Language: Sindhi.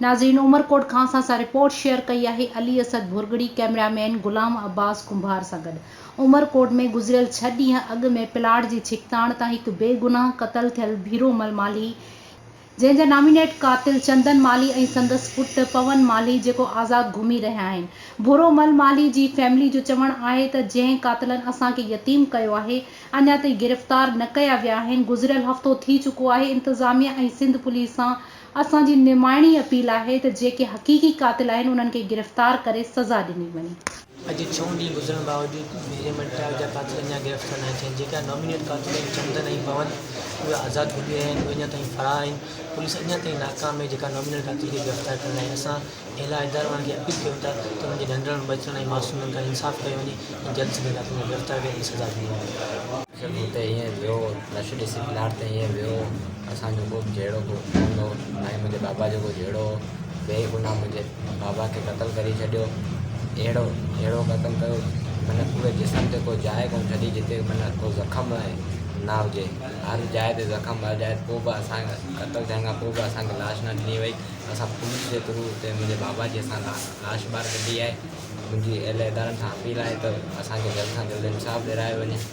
ناظرين عمرڪوٽ کان اسان سان رپورٽ شيئر ڪئي آهي علي اسد ڀرڳڙي ڪئميرا مين غلام عباس ڪنڀار سان گڏ عمرڪوٽ ۾ گذريل ڇهه ڏينهن اڳ ۾ پلاٽ جي ڇڪتاڻ تان هڪ بيگناهه قتل ٿيل ڀيرومل مالهي جنهن جا نامينيٽ قاتل چندن مالهي ۽ سندس پٽ پون مالهي جيڪو آزاد گهمي رهيا آهن. ڀورو مل مالهي جي فيملي جو چوڻ آهي ته جنهن قاتلن اسان کي يتيم ڪيو آهي اڃا تائين گرفتار نه ڪيا ويا آهن گذريل هفتو ٿي چڪو آهي انتظاميه ۽ سنڌ پوليس سان اسان جي نماڻي اپيل آهي ته جيڪي حقيقي قاتل آهن انهن کي گرفتار ڪري سزا ڏني وڃي. اڄ ڇهون ڏينهن گذرڻ باوجود ميري مٽيار جا قاتل اڃا گرفتار ناهن ٿيا، جيڪا نامينيٽ قاتل آهن چندن ۽ پون اهي آزاد گهمي رهيا آهن، اهي اڃا تائين فرار آهن، پوليس اڃا تائين ناڪام آهي جيڪا نامينل قاتل کي گرفتار ڪرڻ لاء اسان اعليٰ ادارن وارن کي اپيل ڪيون ٿا ته انهن جي ننڍڙن ٻچڙن ۽ معصومن کان انصاف ڪيو وڃي ۽ جلد سندن قاتلن کي گرفتار ڪري ۽ سزا ڏني وڃي. صرف اتي ائين ويو رش ڏسي پلاٽ تي ائين ويو اسان جو ڪو به جهيڙو ڪو ڪونه هو نه ئي منهنجي بابا جو ڪو جهيڙو هو بي گناهه منهنجي بابا کي قتل ڪري ڇڏيو اهڙو اهڙو قتل ڪيو معنيٰ پوري جسم تي ڪو جاء ڪونه ڇڏي جتي معنيٰ ڪو زخم نه هجي هر جاء تي زخم هر جاء تي پوء به اسان قتل ٿيڻ کان پوء به اسان کي لاش نه ڏني وئي اسان پوليس جي ٿرو اتي منهنجي بابا جي اسان لاش ٻاهر ڪڍي آهي منهنجي اهل ادارن سان اپيل آهي ته اسان کي جلد کان جلد انصاف ڏيرايو وڃي.